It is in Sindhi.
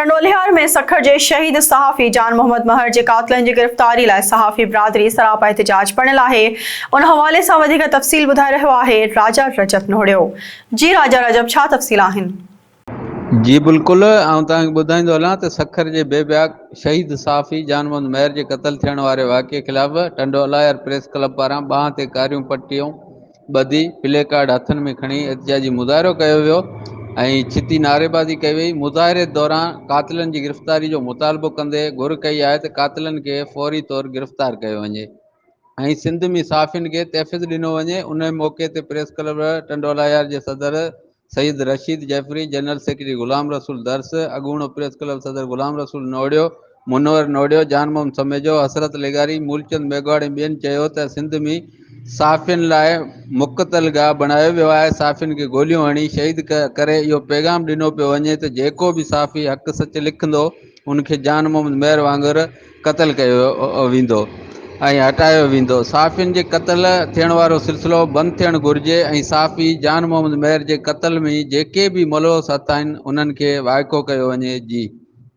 ٽنڊو الهيار ۾ سکر جي شهيد صحافي جان محمد مهر جي قاتلن جي گرفتاري لاء صحافي برادري سراپا احتجاج بڻيل آهي ان حوالي سان وڌيڪ تفصيل ٻڌائي رهيو آهي راجا رجب نوڙيو جي راجا رجب ڇا تفصيل آهن. جي بلڪل آئون توهان کي ٻڌائيندو هلان ته سکر جي بي باڪ شهيد صحافي جان محمد مهر جي قتل ٿيڻ واري واقعي خلاف ٽنڊو الهيار پريس ڪلب پاران ٻانهن تي ڪاريون پٽيون ٻڌي پلي ڪارڊ هٿن ۾ کڻي احتجاجي مظاهرو ڪيو ويو ۽ ڇتي نعريبازي ڪئي وئي، مظاهري دوران قاتلن جي گرفتاري جو مطالبو ڪندي گهر ڪئي آهي ته قاتلن کي فوري طور گرفتار ڪيو وڃي ۽ سنڌ ۾ صحافين کي تحفظ ڏنو وڃي، ان موقعي تي پريس ڪلب ٽنڊوالهيار جي صدر سيد رشيد جعفري، جنرل سيڪريٽري غلام رسول درس، اڳوڻو پريس ڪلب صدر غلام رسول نوڙيو، منور نوڙيو، جان محمد سميجو، حسرت لغاري، مولچند ميگهواڙ ۽ ٻين چيو ته سنڌ ۾ صحافين لاء مقتل گاهه بڻايو ويو آهي، صحافين کي گوليون هڻي شهيد ڪري اهو پيغام ڏنو پيو وڃي ته جيڪو به صحافي حق سچ لکندو ان کي جان محمد مهر وانگر قتل ڪيو ويندو ۽ هٽايو ويندو، صحافين جي قتل ٿيڻ وارو سلسلو بند ٿيڻ گهرجي ۽ صحافي جان محمد مهر جي قتل ۾ جيڪي به ملوث هٿ آهن انهن کي وائکو ڪيو وڃي، جي.